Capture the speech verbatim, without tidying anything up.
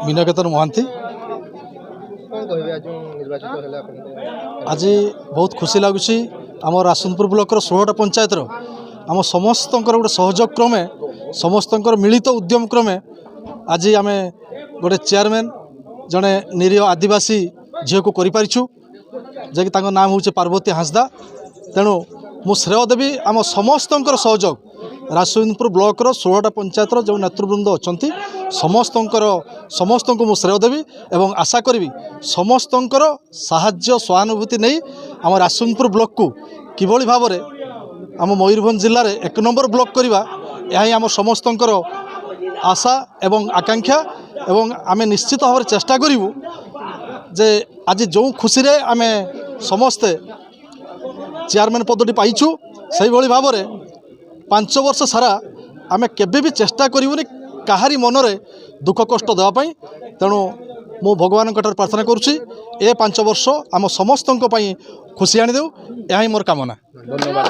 ମିନକେତନ ମହାନ୍ତି। କ'ଣ କହିବେ ଆଜି ନିର୍ବାଚିତ ହେଲେ ଆପଣଙ୍କ? ଆଜି ବହୁତ ଖୁସି ଲାଗୁଛି। ଆମ ରାଜଚନ୍ଦ୍ରପୁର ବ୍ଲକର ଷୋହଳଟା ପଞ୍ଚାୟତର ଆମ ସମସ୍ତଙ୍କର ଗୋଟେ ସହଯୋଗ କ୍ରମେ, ସମସ୍ତଙ୍କର ମିଳିତ ଉଦ୍ୟମ କ୍ରମେ ଆଜି ଆମେ ଗୋଟେ ଚେୟାରମ୍ୟାନ୍, ଜଣେ ନିରୀହ ଆଦିବାସୀ ଝିଅକୁ କରିପାରିଛୁ, ଯାହାକି ତାଙ୍କ ନାମ ହେଉଛି ପାର୍ବତୀ ହାଁସଦା। ତେଣୁ ମୁଁ ଶ୍ରେୟ ଦେବି ଆମ ସମସ୍ତଙ୍କର ସହଯୋଗ, ରାଜଚନ୍ଦ୍ରପୁର ବ୍ଲକର ଷୋହଳଟା ପଞ୍ଚାୟତର ଯେଉଁ ନେତୃବୃନ୍ଦ ଅଛନ୍ତି ସମସ୍ତଙ୍କର, ସମସ୍ତଙ୍କୁ ମୁଁ ଶ୍ରେୟ ଦେବି ଏବଂ ଆଶା କରିବି ସମସ୍ତଙ୍କର ସାହାଯ୍ୟ ସହାନୁଭୂତି ନେଇ ଆମ ରାଜଚନ୍ଦ୍ରପୁର ବ୍ଲକକୁ କିଭଳି ଭାବରେ ଆମ ମୟୂରଭଞ୍ଜ ଜିଲ୍ଲାରେ ଏକ ନମ୍ବର ବ୍ଲକ କରିବା, ଏହା ହିଁ ଆମ ସମସ୍ତଙ୍କର ଆଶା ଏବଂ ଆକାଂକ୍ଷା। ଏବଂ ଆମେ ନିଶ୍ଚିତ ଭାବରେ ଚେଷ୍ଟା କରିବୁ ଯେ ଆଜି ଯେଉଁ ଖୁସିରେ ଆମେ ସମସ୍ତେ ଚେୟାରମ୍ୟାନ୍ ପଦଟି ପାଇଛୁ, ସେହିଭଳି ଭାବରେ ପାଞ୍ଚ ବର୍ଷ ସାରା ଆମେ କେବେ ବି ଚେଷ୍ଟା କରିବୁନି କାହାରି ମନରେ ଦୁଃଖ କଷ୍ଟ ଦେବା ପାଇଁ। ତେଣୁ ମୁଁ ଭଗବାନଙ୍କଠାରୁ ପ୍ରାର୍ଥନା କରୁଛି, ଏ ପାଞ୍ଚ ବର୍ଷ ଆମ ସମସ୍ତଙ୍କ ପାଇଁ ଖୁସି ଆଣିଦେଉ, ଏହା ହିଁ ମୋର କାମନା। ଧନ୍ୟବାଦ।